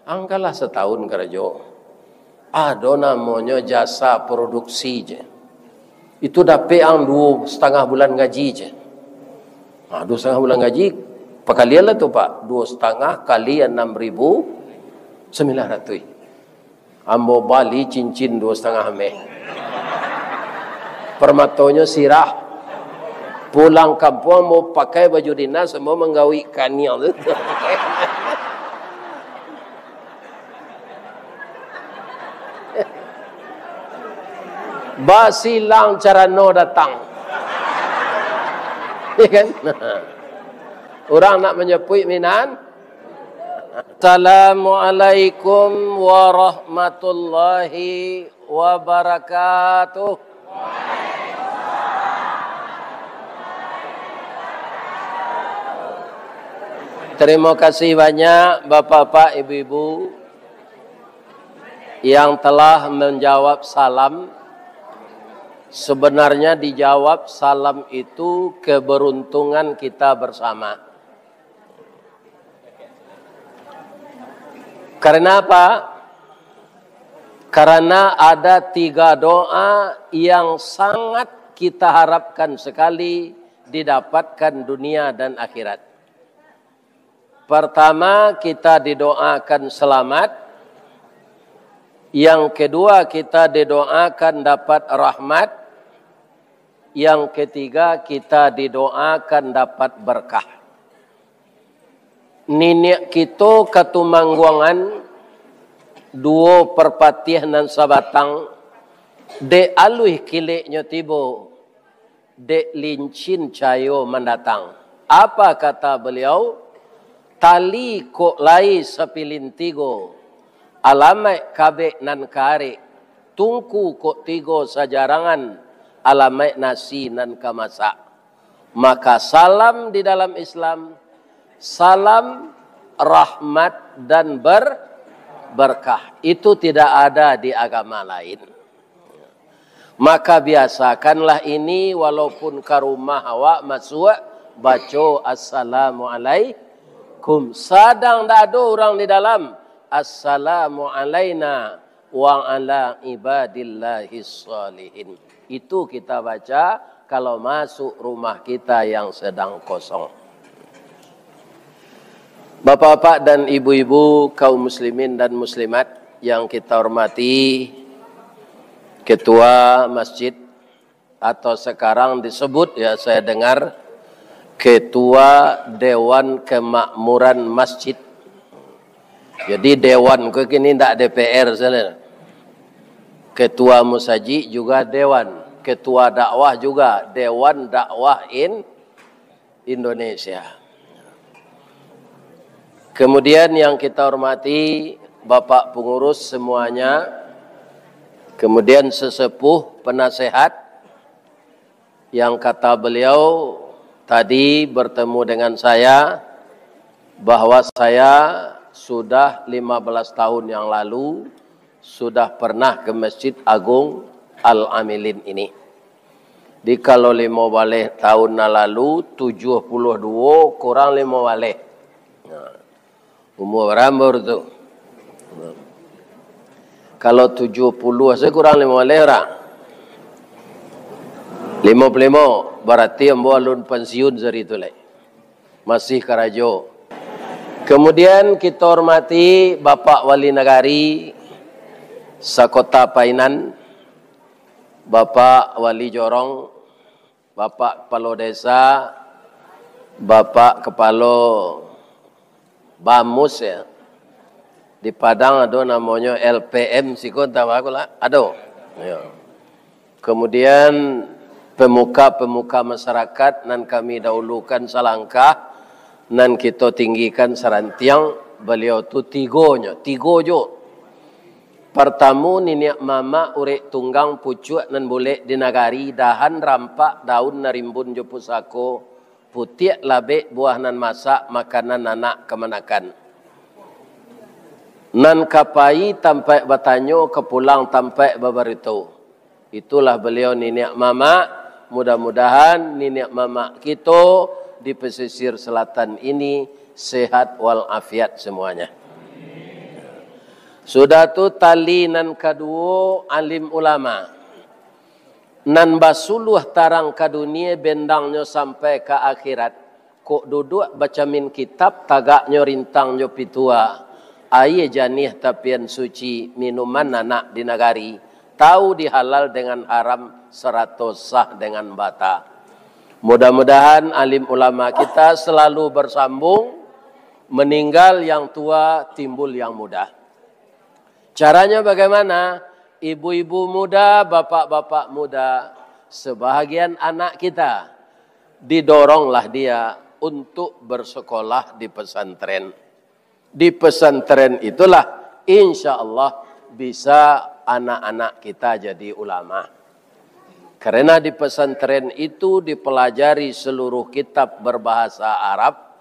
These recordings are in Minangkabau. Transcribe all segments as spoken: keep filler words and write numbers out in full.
Ang kalah satahun karajo. Ado namonyo jasa produksi je. Itu dapek ang duo satangah bulan gaji je. Nah, duo satangah bulan gaji, pakalianlah tu, Pak. Duo satangah kali anam ribu sambilan ratuih. Ambo bali cincin duo satangah meh. Permatonyo sirah. Pulang kampuang, ambo pakai baju dinas, ambo manggawik kaniang tu. Basilang carano datang. Ya kan? Urang nak manjapuik minan. Assalamualaikum warahmatullahi wabarakatuh. Terima kasih banyak, bapak-bapak, ibu-ibu, yang telah menjawab salam. Sebenarnya, dijawab salam itu keberuntungan kita bersama. Karena apa? Karena ada tiga doa yang sangat kita harapkan sekali didapatkan dunia dan akhirat. Pertama, kita didoakan selamat. Yang kedua, kita didoakan dapat rahmat. Yang ketiga, kita didoakan dapat berkah. Niniak kito Katumangguangan, duo Parpatiah nan sabatang, dek aluih kileknyo tibo, dek lincin cayo mandatang. Apa kata beliau? Tali kok lai sapilin tigo, alamaik kabek nan ka arek, tungku kok tigo sajarangan, alamaik nasi nan ka masak. Maka salam di dalam Islam, salam rahmat dan ber-, berkah. Itu tidak ada di agama lain. Maka biasakanlah ini, walaupun ka rumah awak masuak, baco assalamualaikum. Sadang ndak ado urang di dalam, assalamu alaina wa ala ibadillahis shalihin. Itu kita baca kalau masuk rumah kita yang sedang kosong. Bapak-bapak dan ibu-ibu, kaum muslimin dan muslimat yang kita hormati, ketua masjid, atau sekarang disebut, ya, saya dengar, ketua Dewan Kemakmuran Masjid. Jadi, dewan ko kini ndak D P R saja. Ketua musajik juga dewan, ketua dakwah juga, Dewan Dakwah in-, Indonesia. Kemudian, yang kita hormati Bapak Pengurus semuanya, kemudian sesepuh penasehat, yang kata beliau tadi bertemu dengan saya, bahwa saya sudah lima belas tahun yang lalu sudah pernah ke Masjid Agung Al-Amilin ini. Di kalau lima baleh tahun nan lalu, tujuah puluah duo kurang lima baleh. Nah, umur bara ambo tu? Kalau tujuah puluah saja kurang lima baleh, orang lima puluah lima, barati ambo alun pensiun sari tu lai. Masih karajo. Kemudian kita hormati Bapak Wali Nagari Sakota Painan, Bapak Wali Jorong, Bapak Kepala Desa, Bapak Kepala Bamus, ya. Di Padang ado namonyo L P M siko, entah apo lah. Ado. Ya. Kemudian, pemuka-pemuka masyarakat nan kami dahulukan salangkah, nan kito tinggikan sarantiang, baliau tu tigonyo, tigo jo. Partamo, niniak mamak urek tunggang pucuak nan bulek di nagari, dahan rampak daun nan rimbun jo pusako, putiak labek buah nan masak, makanan anak kamanakan. Nan ka pai tampaik batanyo, ka pulang tampaik babarito. Itulah baliau niniak mamak. Mudah-mudahan niniak mamak kito di pesisir selatan ini sehat walafiat semuanya. Sudah tu, tali nan kaduo, alim ulama. Nan basuluah tarang ka dunie, bendangnyo sampai ka akhirat. Kok duduak bacamin kitab, tagaknyo rintang jo pitua. Aia janiah tapian suci, minuman anak di nagari. Tahu di halal dengan haram, sarato sah dengan bata. Mudah-mudahan alim ulama kita selalu bersambung, meninggal yang tua, timbul yang muda. Caranya bagaimana? Ibu-ibu muda, bapak-bapak muda, sebahagian anak kita, didoronglah dia untuk bersekolah di pesantren. Di pesantren itulah, insya Allah, bisa anak-anak kita jadi ulama. Karena di pesantren itu dipelajari seluruh kitab berbahasa Arab,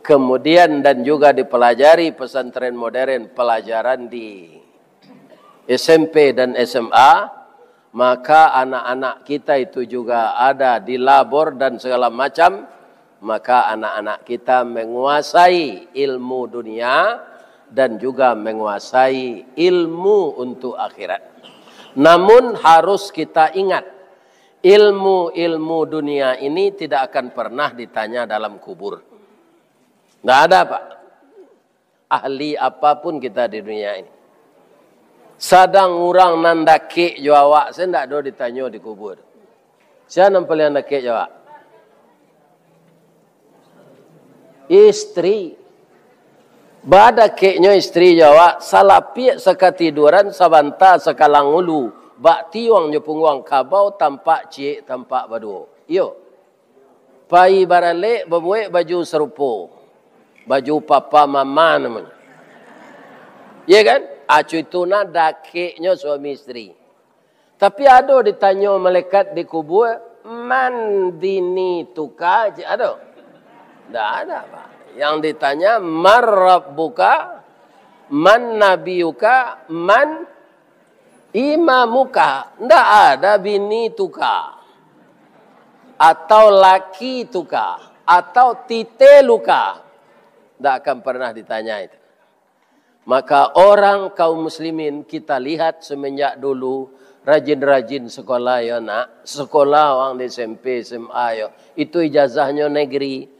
kemudian dan juga dipelajari pesantren modern pelajaran di S M P dan S M A, maka anak-anak kita itu juga ada di labor dan segala macam, maka anak-anak kita menguasai ilmu dunia dan juga menguasai ilmu untuk akhirat. Namun harus kita ingat, ilmu-ilmu dunia ini tidak akan pernah ditanya dalam kubur. Nggak ada, Pak. Ahli apapun kita di dunia ini. Sadang urang nan dakek jo awak, se ndak do ditanyo di kubur. Sia nan paliang dakek jo awak? Istri. Badakeknyo istri jo awak, salapiak sakatiduran, sabanta sakalang ulu, bak tiuang jo pungguang kabau, tampak ciek, tampak baduo. Iyo. Pai baralek, babuek baju sarupo. Baju papa mama namonyo. Iya kan? Acu itu nah dakeknyo suami istri. Tapi ado ditanyo malaikat di kubur, "Man dinituka?" Cik, ado? Ndak ada, Pak. Yang ditanya, "Man rabbuka? Man nabiyuka? Man imamuka?" Ndak ada bini tuka, atau laki tuka, atau titeluka. Ndak akan pernah ditanya itu. Maka orang kaum muslimin, kita lihat semenjak dulu, rajin-rajin sekolah yo nak, sekolah orang di S M P, S M A yo, itu ijazahnyo negeri.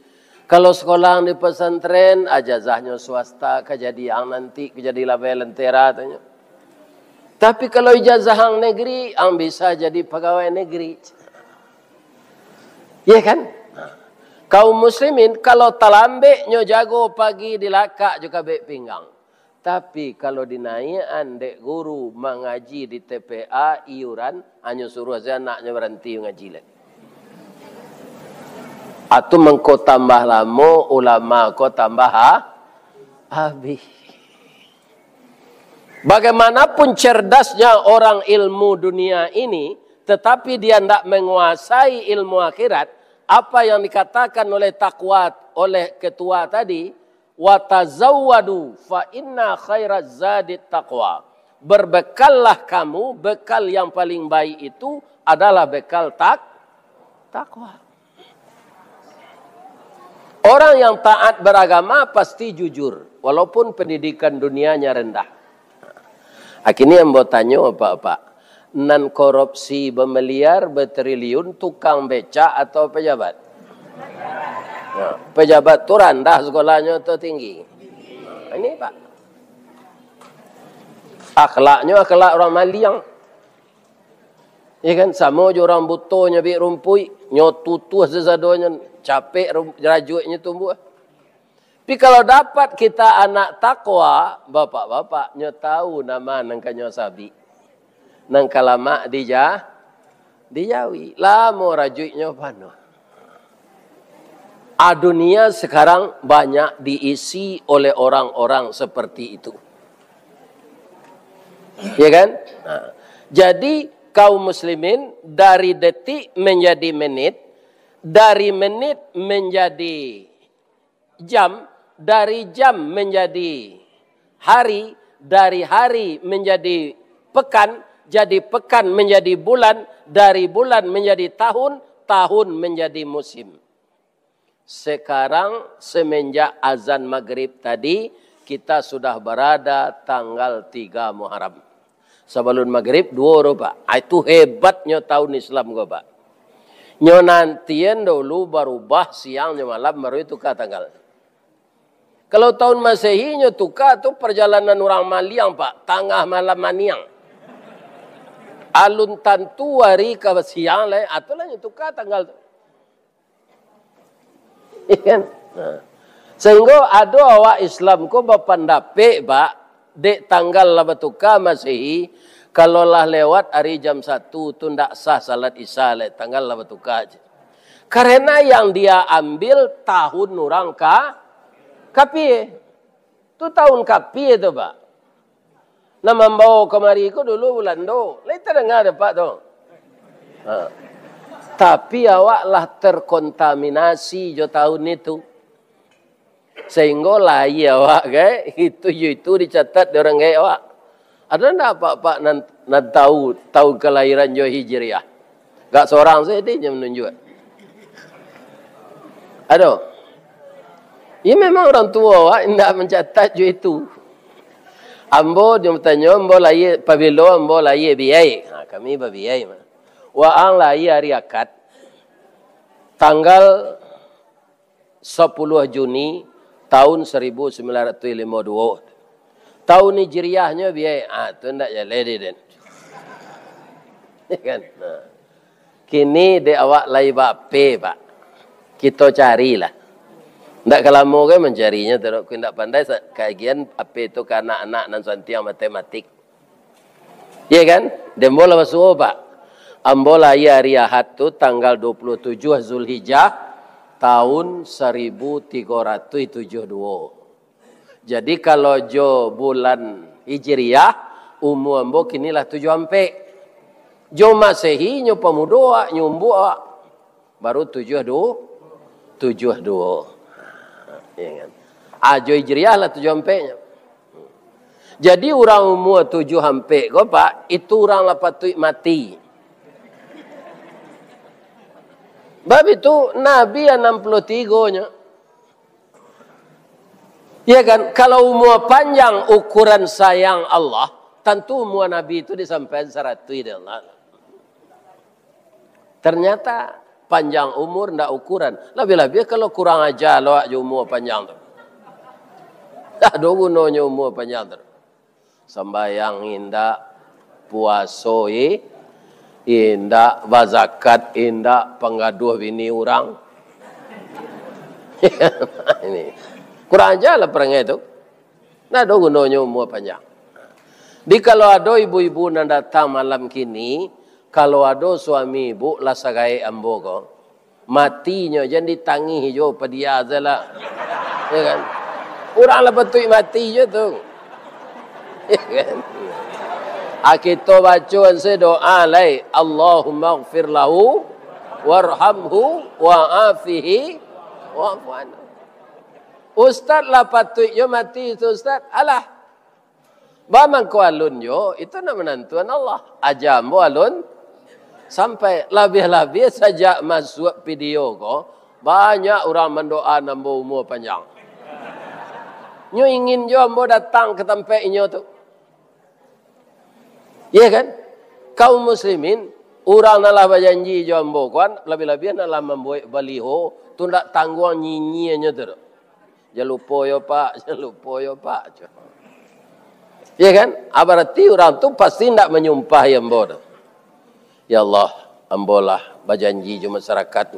Kalau sekolah di pesantren, ijazahnyo swasta, ka jadi ang nanti, ka jadi labai lentera, tanyo. Tapi kalau ijazah ang negeri, ang bisa jadi pagawai negeri. Iya kan? Kaum muslimin, kalau talambeknyo jago pagi, dilakak jo kabek pinggang. Tapi kalau dinaiakan dek guru mangaji di T P A iuran, hanyo suruah sajo anaknyo baranti mangaji lai. Atu mangko tambah lamo, ulama ko tambah ha-, habih. Bagaimanapun cerdasnya orang ilmu dunia ini, tetapi dia ndak menguasai ilmu akhirat, apa yang dikatakan oleh takwa, oleh ketua tadi, "Watazawwadu fa inna khairaz zadit taqwa." Berbekallah kamu, bekal yang paling baik itu adalah bekal tak-, takwa. Orang yang taat beragama pasti jujur, walaupun pendidikan dunianya rendah. Kini ambo tanyo, Pak-pak, nan korupsi bamiliar, batriliun, tukang becak atau pejabat? Nah, pejabat tu randah sekolahnyo atau tinggi? Nah, ini, Pak. Akhlaknyo akhlak urang maliang. Ya kan, samo jo urang buto nyabik rumpuik, nyo tutuah sasadonyo, capek rum-, rajuiknyo tumbuah. Tapi kalau dapat kita anak takwa, bapak-bapak, nyo tahu nama nan ka nyo sabik. Nan ka lamak dija-, dijawi. Lamo rajuiknyo panuah. Ah, dunia sekarang banyak diisi oleh orang-orang seperti itu. Ya kan? Nah, jadi kaum muslimin, dari detik menjadi menit, dari menit menjadi jam, dari jam menjadi hari, dari hari menjadi pekan, jadi pekan menjadi bulan, dari bulan menjadi tahun, tahun menjadi musim. Sekarang, semenjak azan maghrib tadi, kita sudah barada tanggal tiga Muharram. Sabalun magrib, duo tu, Pak. Ah, itu hebatnyo tahun Islam ko, Pak. Nyo nantian dulu barubah siang nyo malam, baru itu ka tanggal. Kalau tahun Masehi nyo tuka tu, parjalanan urang maliang, Pak. Tangah malam maniang. Alun tantu ari ka siang lai, ah, tu lah nyo tuka tanggal tu. Kan? Nah. Sahinggo ado awak Islam ko bapandapek, Pak, dek tanggal lah batuka Masehi, kalau lah lewat ari jam satu tu ndak sah salat Isya lai, tanggal lah batuka. Karena yang dia ambil tahun urang ka-, kapie. Tu tahun kapie tu, Pak. Nan mambawo kamari ko dulu Bulando. Lai tadanga dek Apak tu? Ha. Tapi awak lah terkontaminasi jo tahun itu. Sahinggo lahia awak, gai, itu jo itu dicatat dek urang gaek awak. Ado ndak Apak-apak nan, nan tahu tahun kalahiran jo Hijriah? Gak sorang sajo dek inyo manunjuak. Ado. Ya, memang urang tuo awak indak mancatat jo itu. Ambo, dia batanyo, "Ambo lahia, pabilo ambo lahia biai?" Ha, kami babiai mah. "Waang lahia ari Akad, tanggal sapuluah Juni tahun saribu sambilan ratuih limo duo. Tahun Hijriahnyo biai?" Ah, tu ndak jaleh dek den. Kan? Nah. Kini dek awak lai ba-ape, Pak. Kito carilah. Ndak ka lamo gai mancarinyo tu, kok indak pandai sa-, kagian ape tu ka anak-anak nan santiang matematik. Iya kan? Dek ambo lah basuo, Pak. Ambo lahia ari Ahad tu tanggal dua puluh tujuh Zulhijjah tahun saribu tigo ratuih tujuh duo. Jadi, kalau jo bulan Hijriah, umua ambo kini lah tujuah ampek. Jo Masehi, nyo pamudo awak, nyo umbuak awak. Baru tujuah du-, tujuah duo. Iya kan? Ah, jo Hijriah lah tujuah ampeknyo. Jadi, urang umua tujuah ampek ko, Pak, itu urang lah patuik mati. Bab itu, Nabi anam puluah tigo nyo. Ya kan? Kalau umua panjang ukuran sayang Allah, tantu umua Nabi itu disampaian saratuih dek Allah. Ternyata panjang umur ndak ukuran. Labiah-labiah kalau kurang aja lo awak jo umua panjang tu. Ndak ado gunonyo umua panjang tu. Sambayang indak, puaso i-, indak, bazakat indak, panggaduah bini urang. Ini. Kurang aja lah parangai tu. Ndak ado gunonyo umua panjang. Jadi, kalau ado ibu-ibu nan datang malam kini, kalau ado suami ibu lah sagaek ambo ko, matinyo jan ditangih jo, padia sajolah. Ya kan? Urang lah patuik mati jo tu. Ya kan? Ah, kito baco se doa lai, "Allahumma ghfir lahu warhamhu wa'afihi wa'fu anhu." Ustaz lah patuik jo mati tu, Ustaz. Alah. Bamangko alun jo, itu nak manantuan Allah. Aja ambo alun sampai. Labiah-labiah sajak masuak video ko, banyak urang mandoaan ambo umua panjang. Nyo ingin jo ambo datang ka tampek inyo tu. Iya kan? Kaum muslimin, urang nan lah bajanji jo ambo ko, labiah-labiah nan lah mambuek baliho, tu ndak tangguang nyinyianyo tu doh. "Jan lupo yo, Pak, jan lupo yo, Pak." Iya kan? Ah, bararti urang tu pasti ndak manyumpahi ambo tu. Ya Allah, ambo lah bajanji jo masarakat.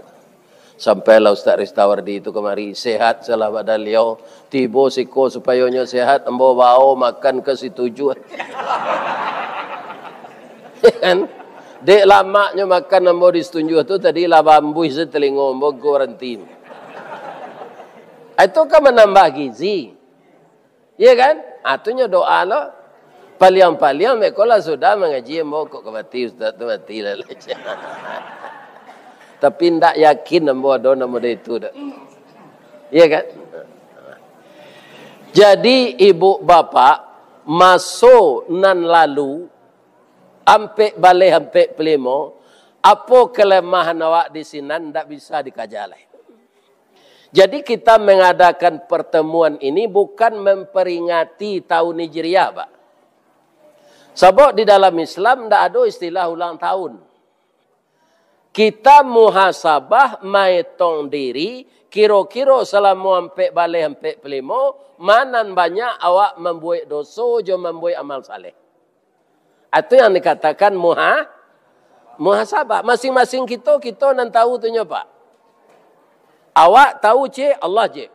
Sampailah Ustaz Ristawardi tu kamari, sehat salah badan liau. Tibo siko supayo nyo sehat, ambo bao makan ka situjuah. Kan? Dek lamaknyo makan ambo di situjuah tu tadi lah baambuih se talingo ambo, ngko baranti. Itu kan manambah gizi. Iya kan? Ah, tu nyo doa lo. Paliang-paliang meko lah sudah mangaji ambo, kok ka mati ustaz tu mati lah. Tapi ndak yakin ambo ado namo dari itu dak. Iya kan? Jadi, ibu bapak, maso nan lalu, ampek baleh ampek puluah limo, apo kalamahan awak di sinan ndak bisa dikaja lai. Jadi kita mengadakan pertemuan ini bukan memperingati tahun Hijriah, Pak. Sabab di dalam Islam ndak ado istilah ulang tahun. Kita muhasabah, maetong diri, kiro-kiro salamo ampek baleh ampek puluah limo, ma nan banyak awak mambuek doso jo mambuek amal saleh. Itu yang dikatakan muha-, muhasabah. Masing-masing kito, kito nan tahu tu nyo, Pak. Awak tahu, cek, Allah, cek.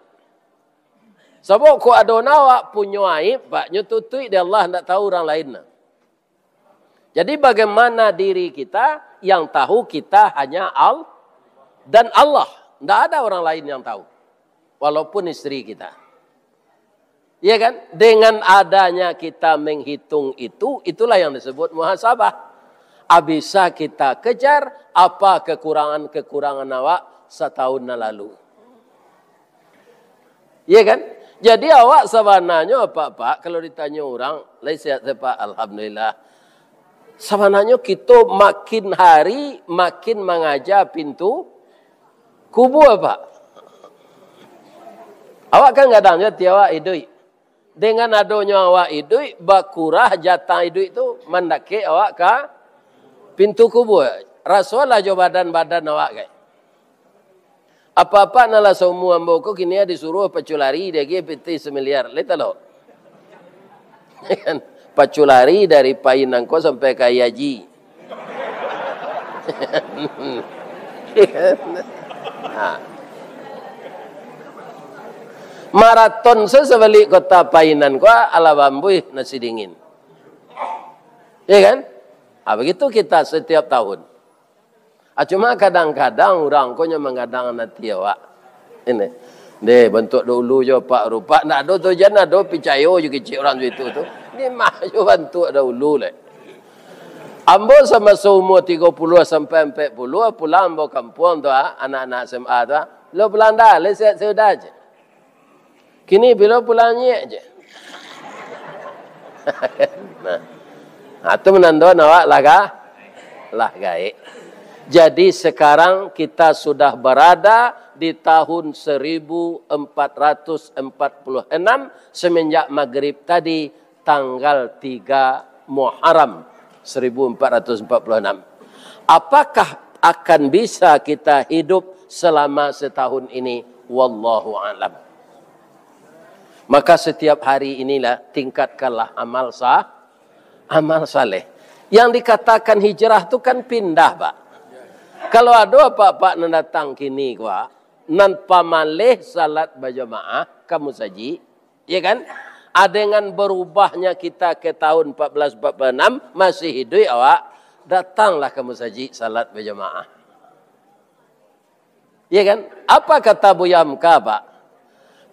Sabab kok ado nan awak punyo aib, Pak, nyo tutuik dek Allah, ndak tahu urang lain. Jadi, bagaimana diri kita, yang tahu kita hanya Al-, dan Allah. Ndak ada orang lain yang tahu. Walaupun isteri kita. Iya kan? Dengan adanya kita menghitung itu, itulah yang disebut muhasabah. A, bisa kita kejar apa kekurangan-kekurangan awak setahun yang lalu. Iya kan? Jadi awak sabananyo, Pak, Pak, kalau ditanyo urang, "Lai sehat, Pak?" "Alhamdulillah." Sabananyo kito makin hari makin mangaja pintu kubua, Pak. Awak kan gadang jo ati awak iduik. Dengan adonyo awak iduik, bakurah jatah iduik tu mandakek awak ka pintu kubua. Rasolah jo badan-badan awak, kan? Apa-apa nan lah saumua ambo ko kini disuruah paculari diagiah pitih samiliar. Lai talok. Kan? Paculari dari pain nangko sampai ka Aia Haji. Ha. Maraton sa-, sabalik kota painan ko, alah bambuih nasi dingin. Iya kan? Ha, begitu kita setiap tahun. Ah, cuma kadang-kadang urang ko nyo manggadang ati awak. Ini. Deh, bantuak dahulu jo, Pak, rupak. Ndak ado tu, jan ado picayo jo kecek urang jo itu tu. Ni mah jo bantuak dahulu leh. Ambo samaso umua tigo puluah sampai ampek puluah, pulang ambo kampuang tu, ah, anak-anak S M A tu, ah. Lo pulang dah, lai sehat sudah je. Kini bilo pulang nyek je. Nah, nah, tu manandoan awak lah ga-, lah gaek. Jadi sekarang kita sudah berada di tahun seribu empat ratus empat puluh enam semenjak maghrib tadi, tanggal tiga Muharram seribu empat ratus empat puluh enam. Apakah akan bisa kita hidup selama setahun ini? Wallahu a'lam. Maka setiap hari inilah tingkatkanlah amal sa-, amal saleh. Yang dikatakan hijrah tu kan pindah, Pak. Kalau ado apak-apak nan datang kini, Pak, nan pamaleh salat bajamaah ka musajik, ya kan? Ah, dengan berubahnya kita ke tahun empat belas empat puluh enam, masih hiduik awak, datanglah ka musajik salat bajamaah. Ya kan? Apa kata Buya Hamka, Pak?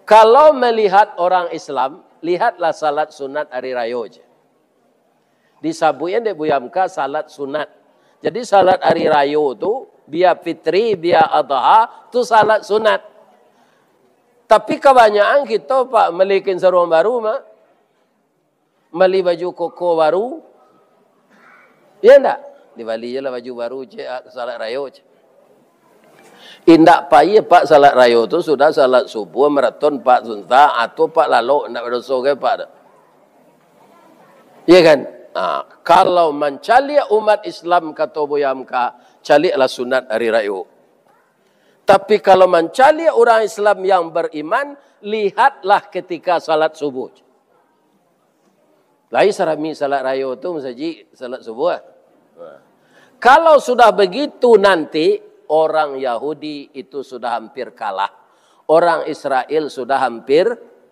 Kalau melihat orang Islam, lihatlah salat sunat hari rayo je. Disabuiknyo dek Buya Hamka salat sunat. Jadi salat hari rayo tu, bia fitri, bia adha, tu salat sunat. Tapi kabanyakan kito, Pak, malikan saruang baru, mah. Mali baju koko baru. Ya ndak? Dibali je lah baju baru, cek, ah, salat rayo, cek. Indak pai, Pak, salat rayo tu sudah salat subuah, maraton, Pak, suntak, atau, Pak, lalok, indak badoso ke, Pak, tu? Ya kan? Ah, kalau mancaliak umat Islam, kato Buya Hamka, caliaklah sunat hari rayo. Tapi kalau mancaliak urang Islam yang beriman, lihatlah ketika salat subuh. Lai sarami salat rayo tu, musajik salat subuh. Nah. Kalau sudah begitu nanti, orang Yahudi itu sudah hampir kalah. Orang Israel sudah hampir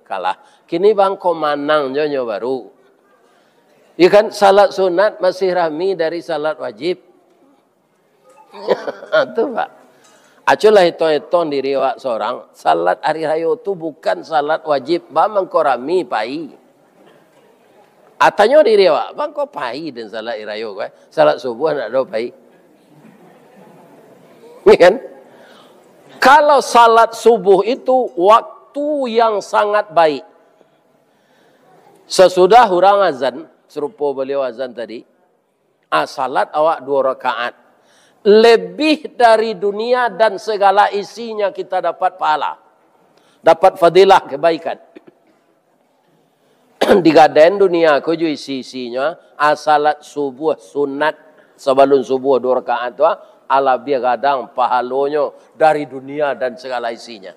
kalah. Kini bangko manang jo nyo baru. Ya kan, salat sunat masih rami dari salat wajib. Tu, Pak. Aculah etong-etong diri awak sorang, salat ari rayo tu bukan salat wajib, ba mangko rami pai. Ah, tanyo diri awak, bangko pai den salat ari rayo ko, eh? Salat subuah ndak ado pai. Ya kan? Kalau salat subuh itu waktu yang sangat baik. Sesudah urang azan, serupo baliau azan tadi, ah, salat awak duo rakaat. Lebih dari dunia dan segala isinya kita dapat pahala. Dapat fadilah kebaikan. Digadaian dunia ko jo isi-isinyo, ah, salat subuh sunat sabalun subuh duo rakaat tu, ah, alabiah gadang pahalonyo dari dunia dan sagala isinya.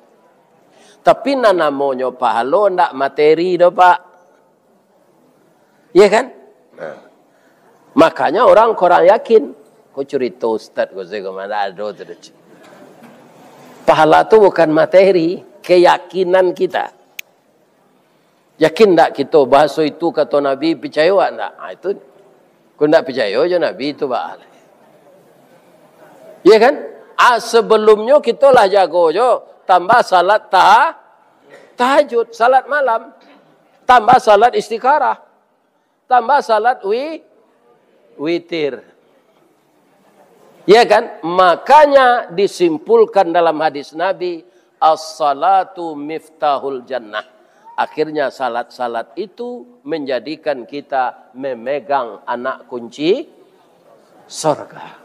Tapi nan namonyo pahalo ndak materi doh, Pak. Iya kan? Nah. Makanya orang kurang yakin. Ko curito ustaz ko, saya ko mana ado tu, Cik. Pahala tu bukan materi, keyakinan kita. Yakin ndak kito bahaso itu kato Nabi, picayo ndak? Ah, itu. Ko ndak picayo jo Nabi tu, bah. Iya kan? Ah, sebelumnyo kito lah jago jo, tambah salat ta-, tahajud, salat malam, tambah salat istikharah, tambah salat wi-, witir. Ya kan? Makanya disimpulkan dalam hadis Nabi, "As-salatu miftahul jannah." Akhirnya salat-salat itu menjadikan kita memegang anak kunci sorga.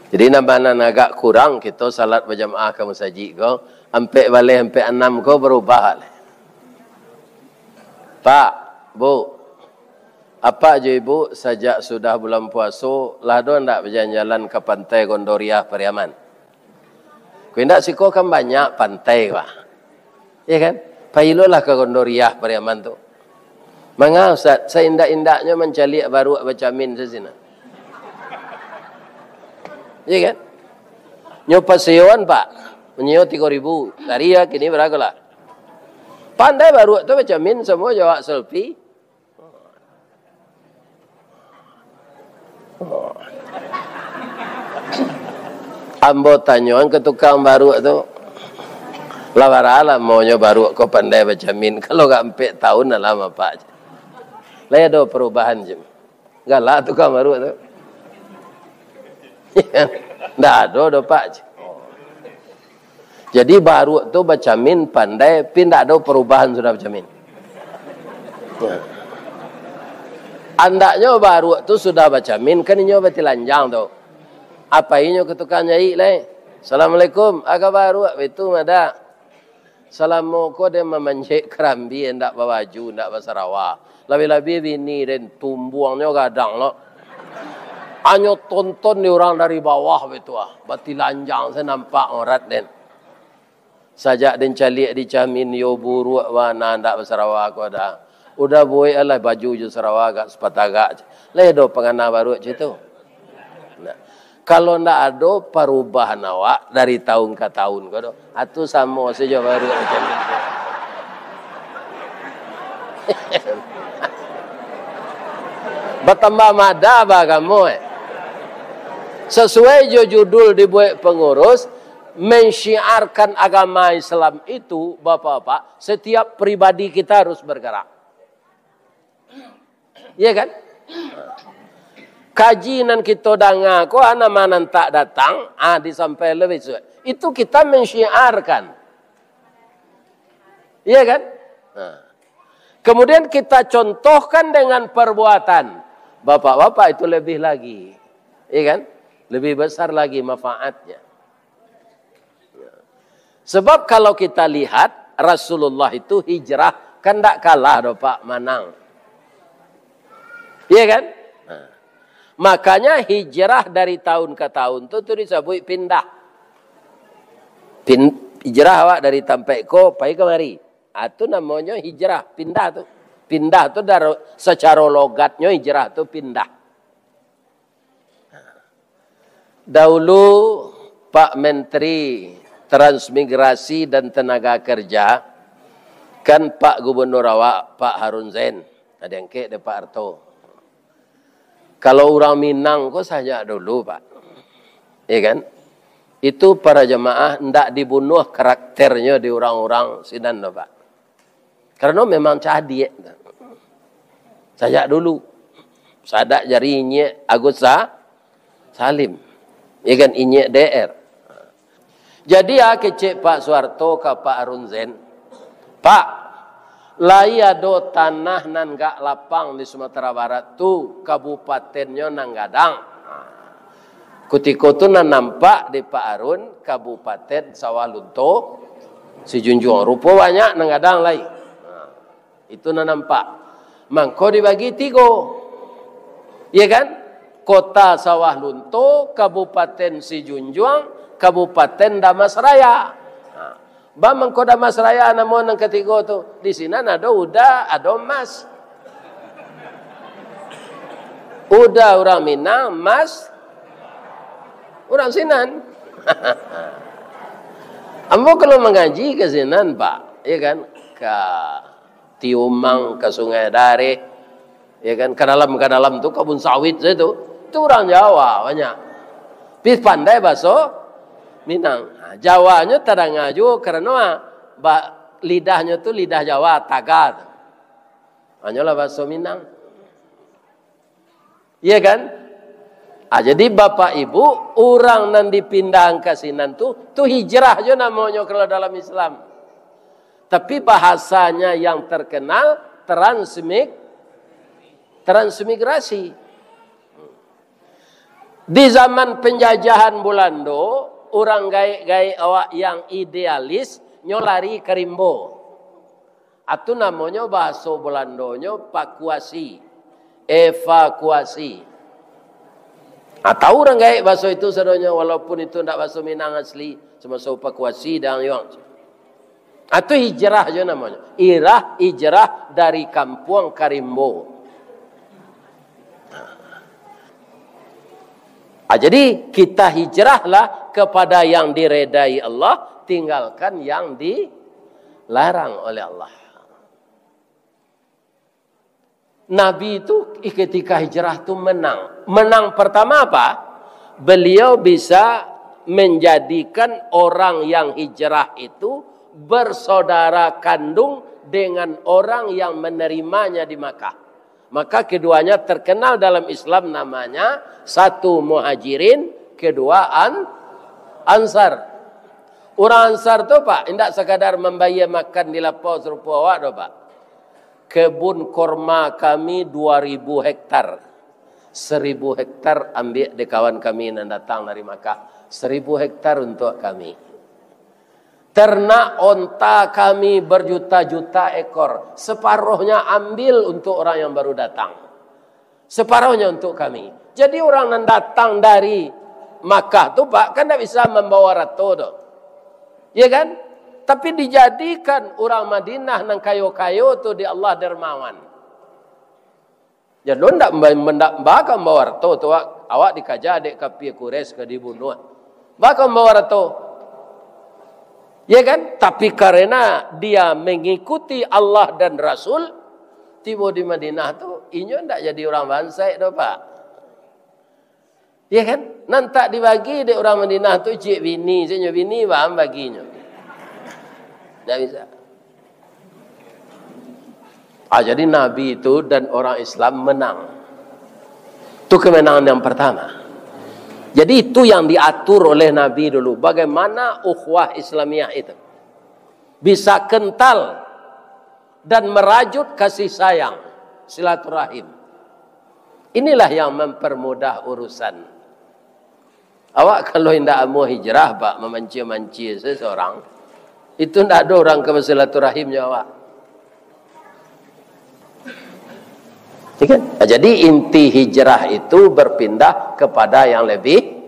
Jadi, nan bana agak kurang kito salat bajamaah ka masajid ko, ampek baleh, ampek anam ko barubah lai. Pak, Bu, apak jo ibu sajak sudah bulan puaso, lah do ndak bajalan-jalan ka pantai Gondoriah Pariaman? Ko indak, siko kan banyak pantai, Pak. Iya kan? Pailolah ka Gondoriah Pariaman tu. Manga, Ustaz, saindak-indaknyo mancaliak baruak bacamin sasina. Iya kan? Nyo paseoan, Pak. Manyeo tigo ribu. Tadi ya, kini barago lah. Pandai baruak tu bacamin, samo jo awak selfie. Ambo tanyoan ka tukang baruak tu, lah bara lamonyo baruak ko pandai bacamin? Kalau ka ampek taun lah, Pak. Lai ado parubahan, Jim? Galak tukang baruak tu. Ndak ado doh, Pak. Jadi, baruak tu bacamin pandai, pi ndak ado parubahan sudah bacamin. Andaknyo baruak tu sudah bacamin, kan inyo batilanjang tu. Apo inyo ka tukang jaik lai? "Assalamualaikum, aka baruak itu mada." Salamo ko den mamanjek karambia, ndak babaju, ndak basarawa. Labiah-labiah bini den, tumbuangnyo gadang lo. Anyo tonton di urang dari bawah baitu ah, batilanjang se nampak aurat den. Sajak den caliak di camin, yo buruak bana, ndak basarawa ko dah. Udah buek lah baju jo sarawa agak sapatagak. Lai do pangana baruak cam itu. Nah, kalau ndak ado parubahan awak dari taun ka taun ko doh, atu samo sajo baruak macam itu. Batambah mada bah kamu, eh. Sesuai jo judul dibuek pengurus, mensyiarkan agama Islam itu, Bapak-bapak, setiap pribadi kita harus bergerak. Iya kan? Kaji nan kito danga ko, ah, nama nan tak datang, ah, disampaikan lebih suai. Itu kita mensyiarkan. Iya kan? Nah. Kemudian kita contohkan dengan perbuatan. Bapak-bapak, itu lebih lagi. Iya kan? Lebih besar lagi manfaatnya. Sebab kalau kita lihat, Rasulullah itu hijrah, kan ndak kalah doh, Pak, manang. Iya kan? Nah. Makanya hijrah dari tahun ke tahun tu, tu disabuik pindah. Pin-, hijrah awak dari tampek ko, pai kamari. Ah, tu namonyo hijrah, pindah tu. Pindah tu daro-, sacaro logatnyo hijrah tu pindah. Dahulu Pak Menteri Transmigrasi dan Tenaga Kerja, kan Pak Gubernur awak, Pak Harun Zain, nah, diangkek dek Pak Harto. Kalau urang Minang ko sajak dulu, Pak. Ya kan? Itu para jamaah ndak dibunuh karakternyo di urang-urang sinan tu, Pak. Karano memang cadiak. Sajak dulu. Sadak jari inyiak Agus Sa-, Salim. Ya kan, inyiak D R. Jadi, ah, kecek Pak Soeharto ka Pak Harun Zain, "Pak, lai ado tanah nan gak lapang di Sumatera Barat tu, kabupatennyo nan gadang. Kutiko tu nan nampak di Pak Arun, Kabupaten Sawah Lunto, Sijunjuang. Rupo banyak nan gadang lai. Ha, itu nan nampak. Mangko dibagi tigo. Iya kan? Kota Sawah Lunto, Kabupaten Sijunjuang, Kabupaten Damasraya. Ha. Baa mangko Damasraya namo nan katigo tu? Di sinan ado Uda, ado Mas. Uda urang Minang, Mas urang sinan. Ambo kalau mangaji ka sinan, Pak, ya kan? Ka Tiumang, ka Sungai Dareh, ya kan, ka dalam, ka dalam tu kabun sawit sajo tu. Tu urang Jawa banyak. Tapi pandai baso Minang. Ha, Jawanyo tadanga juo karano, ah, ba-, lidahnyo tu lidah Jawa, taga tu. Hanyolah baso Minang. Iya kan? Ah, jadi Bapak Ibu, urang nan dipindahan ka sinan tu, tu hijrah jo namonyo kalau dalam Islam. Tapi bahasanya yang terkenal transmig-, transmigrasi. Di zaman penjajahan Bulando, urang gaek-gaek awak yang idealis, nyo lari ka rimbo. Atu namonyo bahaso Bulandonyo pakuasi, evakuasi. Ah, tahu urang gaek bahaso itu sadonyo, walaupun itu ndak bahaso Minang asli, samaso pakuasi dan yuang. Atu hijrah jo namonyo. Irah hijrah dari kampuang ka rimbo. Ah, jadi, kita hijrahlah kepada yang diredai Allah, tinggalkan yang dilarang oleh Allah. Nabi itu ketika hijrah tu menang. Menang pertama apa? Beliau bisa menjadikan orang yang hijrah itu bersaudara kandung dengan orang yang menerimanya di Makkah. Maka keduanya terkenal dalam Islam namanya, satu Muhajirin, kedua An-, Ansar. Urang Ansar tu, Pak, indak sakadar mambayia makan di lapau sarupo awak doh, Pak. Kebun korma kami dua ribu hektar. Seribu hektar ambiak dek kawan kami nan datang dari Makkah. Seribu hektar untuk kami. Ternak onta kami berjuta-juta ekor, separohnya ambil untuk orang yang baru datang. Separohnya untuk kami. Jadi, orang nan datang dari Makkah tu, Pak, kan ndak bisa mambawa arato doh. Ya kan? Tapi dijadikan urang Madinah nan kayo-kayo tu dek Allah dermawan. Jadi, lo ndak mba-, ndak baka mambawa arato tu, awak, awak dikaja dek kapia Quraisy ka dibunuah. Baka mambawa arato. Ya kan? Tapi karena dia mengikuti Allah dan Rasul, tibo di Madinah tu, inyo ndak jadi urang bansaik doh, Pak. Ya kan? Nan tak dibagi dek urang Madinah tu ciek bini, sajo bini baa baginyo. Ndak bisa. Ah, jadi Nabi itu dan orang Islam menang. Itu kemenangan yang pertama. Jadi, itu yang diatur oleh Nabi dulu, bagaimana ukhuwah Islamiyah itu bisa kental dan merajut kasih sayang, silaturahim. Inilah yang mempermudah urusan. Awak kalau indak amuah hijrah, Pak, mamancia-mancia seseorang, itu ndak ado urang ka basilaturahim jo awak. Ya kan? Nah, jadi inti hijrah itu berpindah kepada yang lebih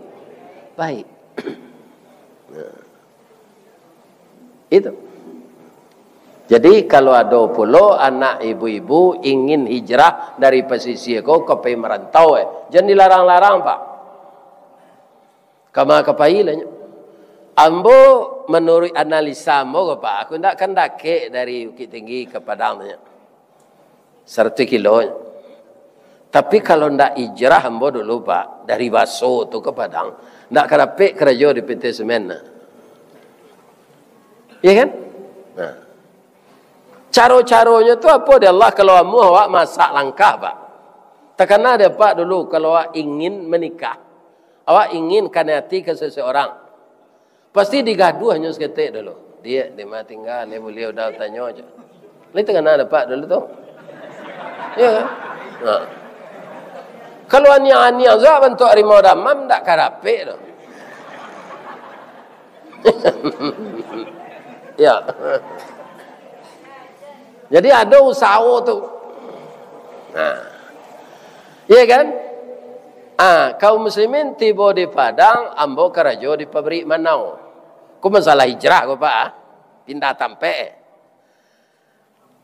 baik. Nah. Itu. Jadi, kalau ado pulo anak ibu-ibu ingin hijrah dari pasisia ko ka pai marantau, eh, jan dilarang-larang, Pak. Kama ka pai lah nyo. Ambo, manuruik analisa ambo ko, Pak, aku ndak kan dakek dari Bukittinggi ka Padang tu nyo. Saratuih kilo. Tapi kalau ndak hijrah ambo dulu, Pak, dari Baso tu ka Padang, ndak ka dapek karajo di P T Semen. Iya kan? Nah. Caro-caronyo tu apo di Allah, kalau amuah awak masak langkah, Pak. Takana dek Apak dulu, kalau awak ingin manikah, awak ingin kanai ati ka seseorang. Pasti digaduahnyo saketek dulu. "Diak, di ma tingga, ni buliau dah tanyo ajo." Lai takana dek Apak dulu tu. Iyo kan? Nah. Kalau aniang-aniang sajo bantuak harimau damam, ndak ka dapek tu. Ya. Jadi ado usaho tu. Nah. Iya kan? Ah, kaum muslimin tibo di Padang, ambo karajo di pabrik manau. Ko masalah hijrah ko, Pak, ah. Pindah tampek.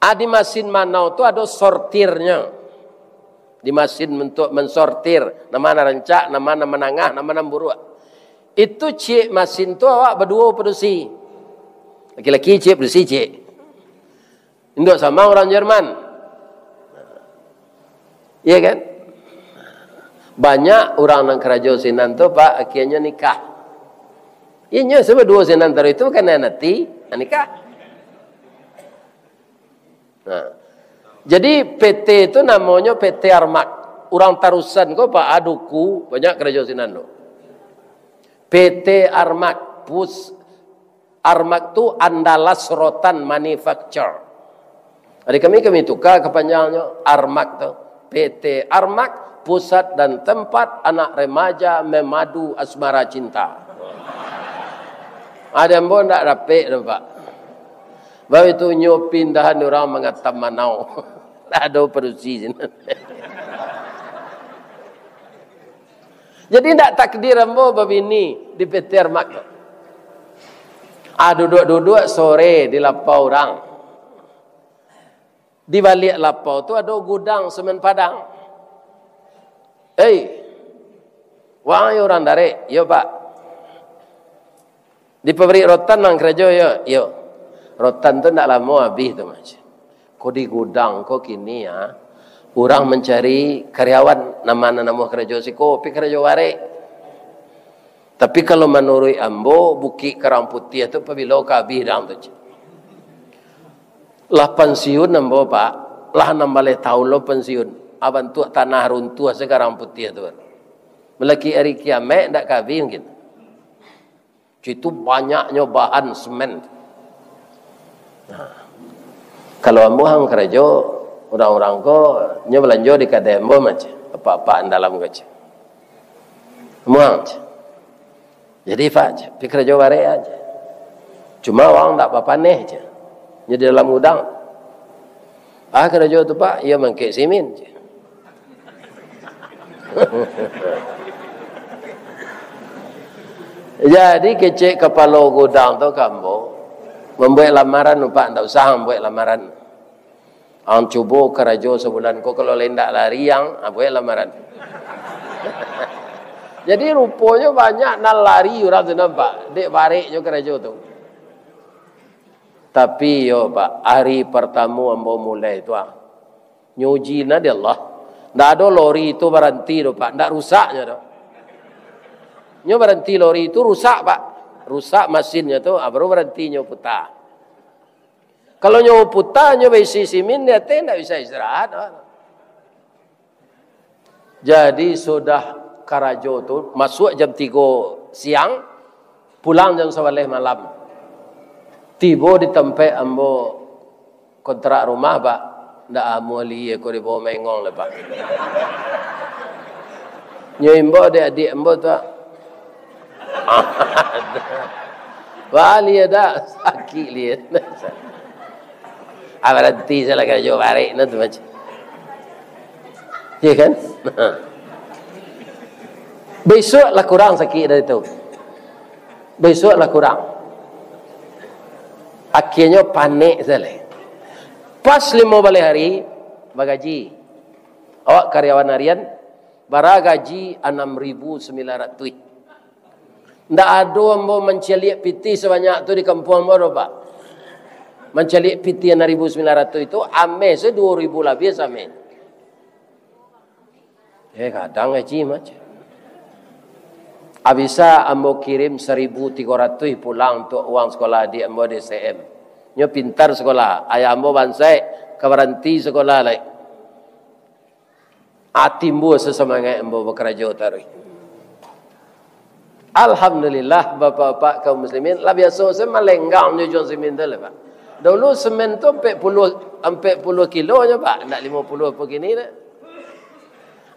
Ah, di masin manau tu ado sortirnyo. Di masin untuk mensortir, nama nan rancak, nama nan manangah, nama nan buruak. Itu ciek masin tu awak baduo padusi. Laki-laki ciek, padusi ciek. Induak sama urang Jerman. Iya kan? Banyak urang nan karajo sinan tu, Pak, akhirnyo nikah. Inyo sabaduo sinan taruih tu bukan nan ati, nikah. Nah. Jadi P T tu namonyo P T Armak. Urang Tarusan ko, Pak, Aduku, banyak karajo sinan tu. P T Armak, pus-, Armak tu Andalas Rotan Manufacture. Jadi kami, kami tuka kapanjangnyo, Armak tu. P T Armak, pusat dan tempat anak remaja memadu asmara cinta. Ado ambo ndak dapek tu, Pak. Baru itu nyo pindahan urang mangatam manau. Ndak ado padusi sinan. Jadi ndak takdir ambo babini di P T Armak tu. Ah, duduak-duduak sore di lapau urang. Di baliak lapau tu ado gudang semen Padang. "Hei, waang yo urang Darek?" "Iyo, Pak." "Di pabrik rotan mah karajo?" "Iyo." "Iyo." "Rotan tu ndak lamo abih tu, Mas. Ko di gudang ko kini, ah, urang mancari karyawan, nan ma nan namuah karajo siko, pi karajo barek. Tapi kalau manuruik ambo, Bukik Karang Putiah tu pabilo ka abih dang tu, ceh. Lah pansiun ambo, Pak, lah anam baleh taun lo pansiun. Ah, bantuak tanah runtuah se Karang Putiah tu. Malakik ari kiamaik ndak ka abih mungkin." Situ banyaknyo bahan semen. Nah, kalau ambo ang karajo, urang-urang ko nyo balanjo di kadai ambo mah, ceh, apak-apak dalam ko, ceh. Ambo ang, ceh. Jadi, Pak, ceh, pi karajo barek aja. Cuma waang ndak bapaneh, ceh. Nyo di dalam gudang. Ah, karajo tu, Pak, iyo mangkek simin, ceh. Jadi kecek kapalo gudang tu ka ambo, "Mambuek lamaran, Pak, ndak usah mambuek lamaran. Ang cubo karajo sabulan ko, kalau lai ndak lari ang, ah, buek lamaran." Jadi ruponyo banyak nan lari urang tu, nampak, dek bareknyo karajo tu. Tapi yo, Pak, ari partamo ambo mulai tu, ah, nyo uji nah di Allah. Ndak ado lori tu baranti doh, Pak. Ndak rusak nyo doh. Nyo baranti lori tu rusak, Pak. Rusak masinnyo tu, ah, baru baranti nyo puta. Kalau nyo puta, nyo baisi simin di ateh, ndak bisa istirahat, Pak. Jadi, sudah karajo tu, masuak jam tigo siang, pulang jam sabaleh malam. Tibo di tampek ambo kontrak rumah, Pak, ndak amuah lihia ko dibawa maengong lai, Pak. Nyo imbau dek adiak ambo tu, Pak. Wah, lihia dak, sakik lihia. Ah, baranti salah karajo barek nah tu macam. Iya kan? Besok lah kurang sakik dari tu. Besok lah kurang. Akhirnyo panek salah. Pas limo baleh hari, bagaji. Awak karyawan harian, bara gaji anam ribu sambilan ratuih. Ndak ado ambo mancaliak pitih sabanyak tu di kampuang ambo doh, Pak. Mancaliak pitih anam ribu sambilan ratuih tu, ameh se duo ribu labiah sameh. Eh, gadang gaji mah, ceh. Abisa ambo kirim saribu tigo ratuih pulang untuak uang sekolah adiak ambo di S T M. Nyo pintar sekolah, ayah ambo bansaik, ka baranti sekolah lai. Ah, timbua sasamangaik ambo bakarajo taruih. Alhamdulillah, bapak-bapak kaum muslimin, lah biaso se malenggang jujuang simin tu lah, Pak. Dulu semen tu ampek puluah, ampek puluah kilo nyo, Pak, ndak limo puluah apo kini dah.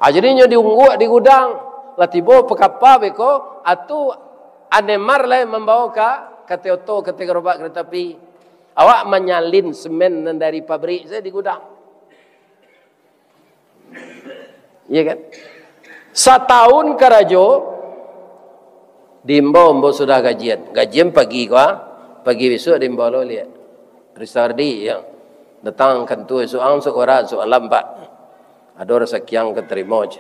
Ah, jadi nyo diungguak di gudang. Lah tibo pakapa beko, atu anemar lai mambawa ka, ka Toyota, ka gerobak kereta api. Awak manyalin semen nan dari pabrik sajo di gudang. Iya kan? Satahun karajo, diimbau ambo sudah gajian. Gajian pagi ko, ah. Pagi bisuak diimbau lo liak. Risardi, ya. Datang kantua isuak ang, isuak urang, isuak malam, Pak. Ado rasakiang ka tarimo, ceh.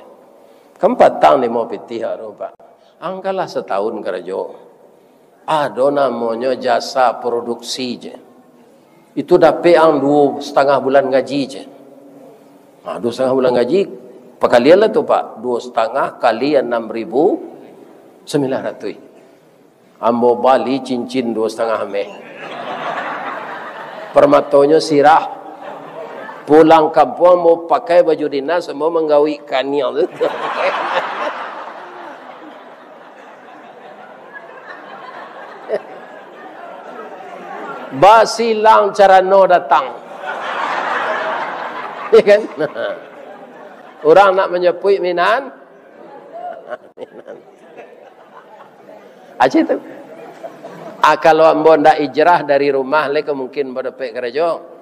Kan patang limo pitih aro, Pak. Angkalah satahun karajo. Ado namonyo jasa produksi, ceh. Itu dapek ang duo satangah bulan gaji, ceh. Nah, duo satangah bulan gaji, pakalian lah tu, Pak. Duo satangah kali anam ribu sambilan ratuih. Ambo bali cincin duo satangah meh. Permatonyo sirah. Pulang kampuang, ambo pakai baju dinas, ambo manggawik kaniang tu. Basilang carano datang. Ya kan? Urang nak manjapuik minan. Aceh tu. Ah, kalau ambo ndak ijrah dari rumah, lai ka mungkin ambo dapek karajo.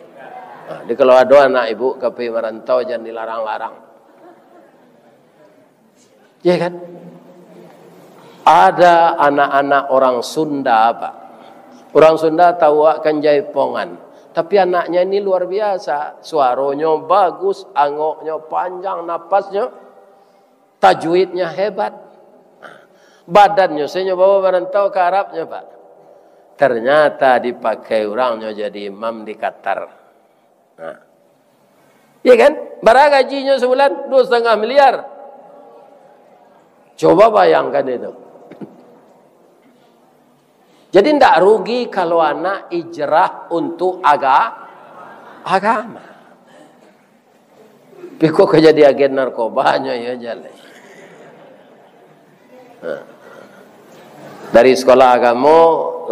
Ah, jadi kalau ado anak ibu ka pai marantau, jan dilarang-larang. Ya kan? Ada anak-anak orang Sunda, Pak. Orang Sunda tahu awak kan jaipongan. Tapi anaknya ini luar biasa. Suaronyo bagus, angoknyo panjang, napasnyo, tajwidnya hebat. Badannyo sajo bawa marantau ka Arabnyo, Pak. Ternyata dipakai urang nyo jadi imam di Qatar. Nah. Iya kan? Bara gajinyo sabulan? Duo satangah miliar. Coba bayangkan itu. Jadi, ndak rugi kalau anak ijrah untuk aga-, agama. Piko ka jadi agen narkobanyo, iyo jaleh. Nah. Dari sekolah agamo,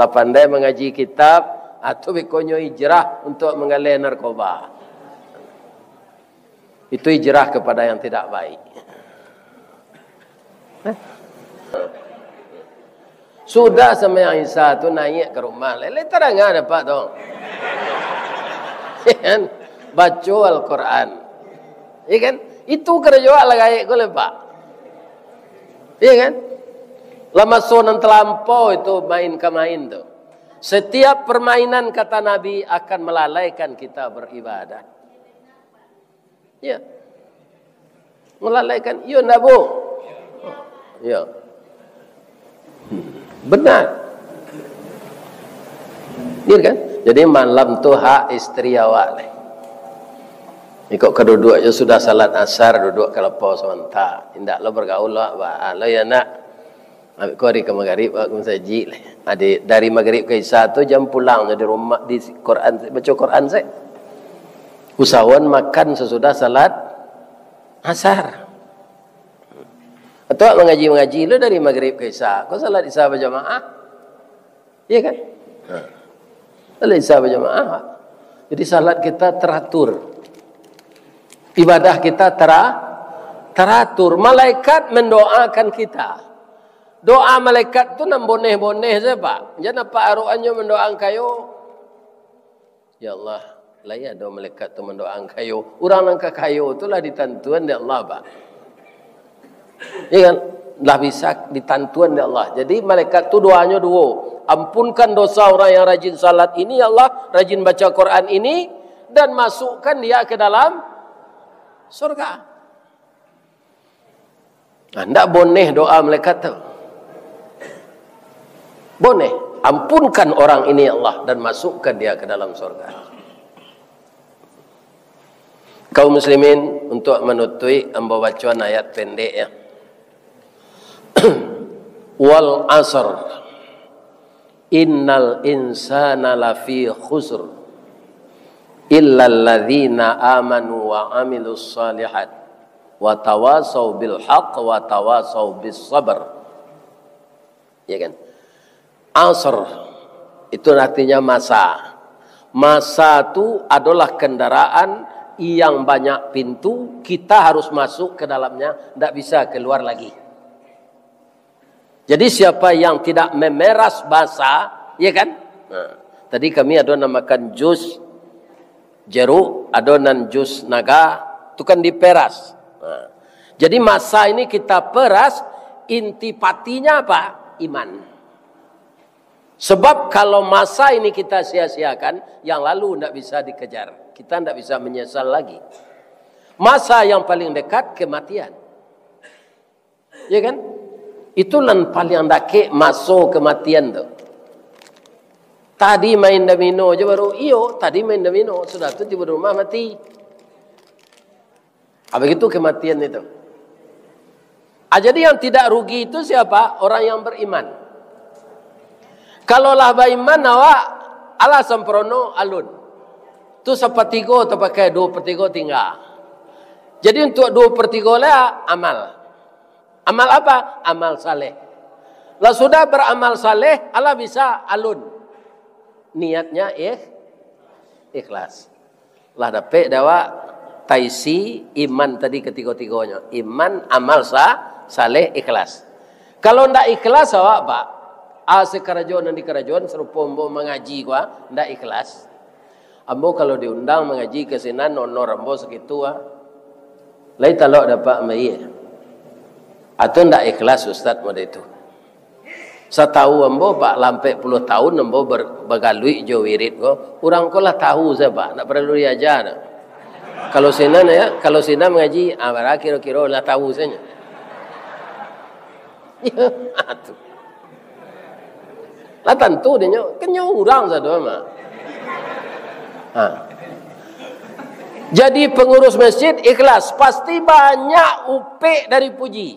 lah pandai mangaji kitab, atau bikonyo hijrah untuk manggaleh narkoba. Itu hijrah kepada yang tidak baik. Sudah sambayang Isya tu, naik ka rumah, lele taranga dapat tu. Kan? Baco Al-Quran. Ya kan? Itu karajo awak lah gaek ko lepak. Iya kan? Lah maso nan talampau itu main ka main tu. Setiap permainan, kata Nabi, akan melalaikan kita beribadah. Ya. Melalaikan, iyo ndak, Bu? Ya. Benar. Iya kan? Jadi malam tu hak isteri awak lah. Iko ka duduak jo sudah salat asar, duduak ka lapau samanta. Indak lo bergaul lo, ba, lo ya nak. Ambil ko ari ka magarib, awak ka masajik lah. Adi, dari magarib ka isya tu jam pulang di rumah, di Quran, baca Quran se. Usahawan makan sasudah salat asar. Atau mangaji-mangaji lo dari magarib ka isya. Ko salat isya bajamaah. Iya kan? Ha. Salat isya bajamaah. Jadi salat kita teratur. Ibadah kita tera-, teratur. Malaikat mendoakan kita. Doa malaikat tu nan boneh-boneh sajo, Pak. Jan apak aroanyo mandoakan kayo. Ya Allah, lai ado malaikat tu mandoakan kayo. Urang nan ka kayo tu lah ditantuan dek Allah, Pak. Ya kan? Lah bisa ditantuan dek Allah. Jadi malaikat tu doanyo duo. Ampunkan dosa orang yang rajin salat ini, ya Allah, rajin baca Quran ini, dan masukkan dia ke dalam surga. Nah, ndak boneh doa malaikat tu. Boneh, ampunkan orang ini, ya Allah, dan masukkan dia ke dalam surga. Kaum muslimin, untuk manutuik, ambo bacoan ayat pendek, ya. Wal asr. Innal insana lafi khusr. Illal ladzina amanu wa amilus shalihat. Wa tawasau bil haq wa tawasau bis sabr. Ya kan? Asr, itu artinya masa. Masa tu adalah kendaraan yang banyak pintu, kita harus masuk ke dalamnya, ndak bisa keluar lagi. Jadi, siapa yang tidak memeras masa, ya kan? Nah, tadi kami ado namakan jus jeruk, ado nan jus naga, tu kan diperas. Nah, jadi, masa ini kita peras, inti patinya apa? Iman. Sebab kalau masa ini kita sia-siakan, yang lalu ndak bisa dikejar. Kita ndak bisa menyesal lagi. Masa yang paling dekat, kematian. Ya kan? Itu nan paling dakek maso kematian tu. Tadi main domino je baru, iyo, tadi main domino, sudah tu tibo di rumah mati. Ah, begitu kematian itu. Ah, jadi yang tidak rugi itu siapa? Orang yang beriman. Kalau lah baiman awak, alah samprono alun. Tu sapatigo tapakai, duo per tigo tingga. Jadi, untuk duo per tigo lah amal. Amal apa? Amal saleh. Lah sudah beramal saleh, alah bisa alun. Niatnya ikh-, ikhlas. Lah dapek dek awak taisi iman tadi katigo-tigonyo. Iman, amal sa-, saleh, ikhlas. Kalau ndak ikhlas awak, Pak, a, sakarajo nan dikarajoan, sarupo ambo mangaji ko, a, ndak ikhlas. Ambo kalau diundang mangaji ka sinan, honor ambo sakitu, a. Lai talok dapek ambo, iyo. Atau ndak ikhlas, Ustaz, model itu. Satau ambo, Pak, lah ampek puluah tahun ambo ber-, bagaluik jo wirid ko, urang ko lah tahu sajo, Pak, ndak paralu diaja doh. Kalau sinan, ya, kalau sinan mangaji, ah, bara kiro-kiro lah tahu sajo. Iyo, ah, tu. Lah tantu dinyo, kan nyo urang sado mah. Ha. Jadi pengurus masjid ikhlas, pasti banyak upek dari puji.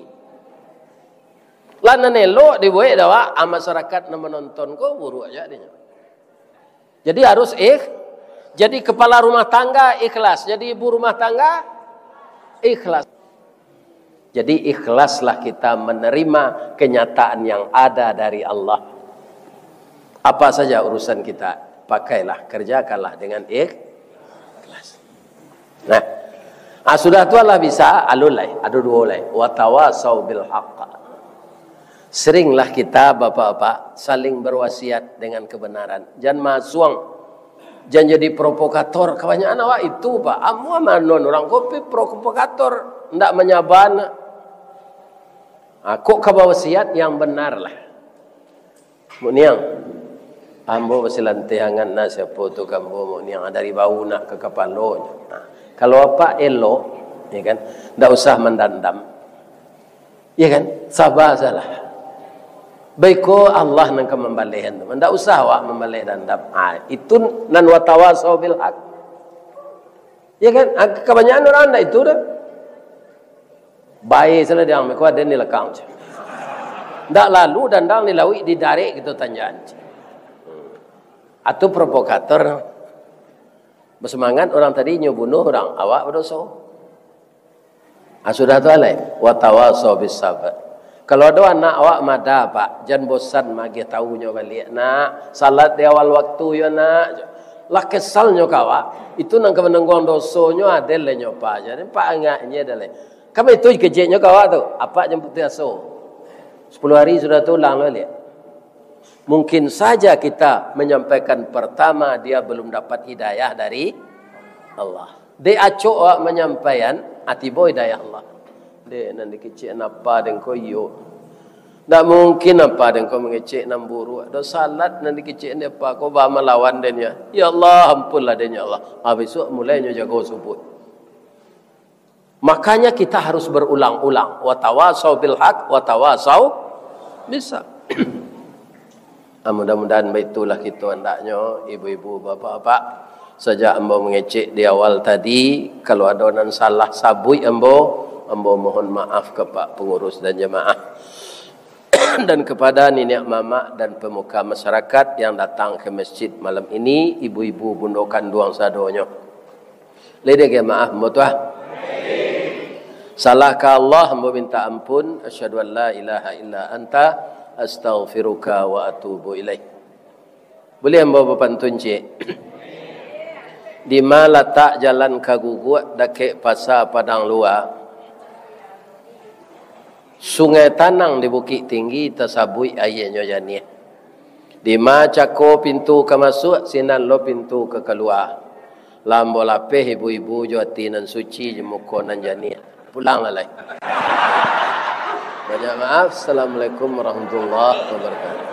Lah nan elok dibuek dek awak, ah, masyarakat nan manonton ko buruak aja dinyo. Jadi harus ikh-, jadi kepala rumah tangga ikhlas, jadi ibu rumah tangga ikhlas. Jadi ikhlaslah kita menerima kenyataan yang ada dari Allah. Apa saja urusan kita, pakailah, kerjakanlah dengan ikh-, ikhlas. Nah, ah, sudah tu lah bisa, alun lai, ado duo lai. Watawasau bil haq. Seringlah kita, bapak-bapak, saling berwasiat dengan kebenaran. Jan masuang, jan jadi provokator. Kabanyakan awak itu, Pak. Amuah manon urang kopi provokator, ndak manyaban. Ah, kok ka bawasiat yang benar lah. Muk Niang, ambo basilanteh angan nak siapo tu ka ambo, Muk Niang, dari bau nak ka kapalo. Nah, kalau apak elok, ya kan, ndak usah mandandam. Ya kan? Saba salah. Baiko Allah nan ka mambaleh tu. Ndak usah awak mambaleh dandam. Ah, itu nan watawasau bil haq. Ya kan? Ah, kabanyakan urang ndak itu doh. Bae salah diang, ko aden di lakang. Ndak lalu dandang di lauik, di darek gitu tanjaan. Hmm. Atau provokator. Bersemangat orang tadi nyo bunuh orang, awak berdoso. Ah, sudah tu alai, watawasau bis sabr. Kalau ado anak awak mada, Pak, jan bosan mageh tahu nyo baliak, nak. Salat di awal waktu yo, nak. Lah kesal nyo ka awak, itu nan ka manangguang dosonyo, adel lai nyo, Pak. Jadi, Pak, angak inyo dah lai. Kami tu kejeknyo ka awak tu, apak jemput di aso. Sepuluh hari sudah tu ulang baliak. Mungkin saja kita menyampaikan pertama, dia belum dapat hidayah dari Allah. Dek acok awak manyampaian, ah, tibo hidayah Allah. Dek, nan dikecek napa den ko iyo. Ndak mungkin apa den ko mangecek nan buruak. Do salat nan dikecek napa ko ba malawan den ya. Ya Allah, ampunlah den ya Allah. Ah, besok mulai nyo jago subuh. Makanya kita harus berulang-ulang. Watawasau bil haq, watawasau bis sabr. Ah, mudah-mudahan baitulah kito andaknyo, ibu-ibu, bapak-bapak. Sajak ambo mangecek di awal tadi, kalau ado nan salah sabuik ambo, ambo mohon maaf ka Pak Pengurus dan jamaah. Dan kepada niniak mamak dan pemuka masyarakat yang datang ke masjid malam ini, ibu-ibu, bundo kanduang sadonyo. Lai dek maaf, ambo tu ah. Salah ka Allah, ambo minta ampun. Asyhadu an la ilaha illa anta, astaghfiruka wa atubu ilaik. Buliah ambo bapantun ciek? Dima latak jalan ka Guguak, dakek Pasa Padang Lua. Sungai Tanang di Bukik Tinggi, tasabuik aianyo janiah. Dima cako pintu ka masuak, sinan lo pintu ka kalua. Lah ambo lapeh ibu-ibu jo ati nan suci, jo muko nan janiah. Pulang lah lai. Banyak maaf. Assalamualaikum warahmatullahi wabarakatuh.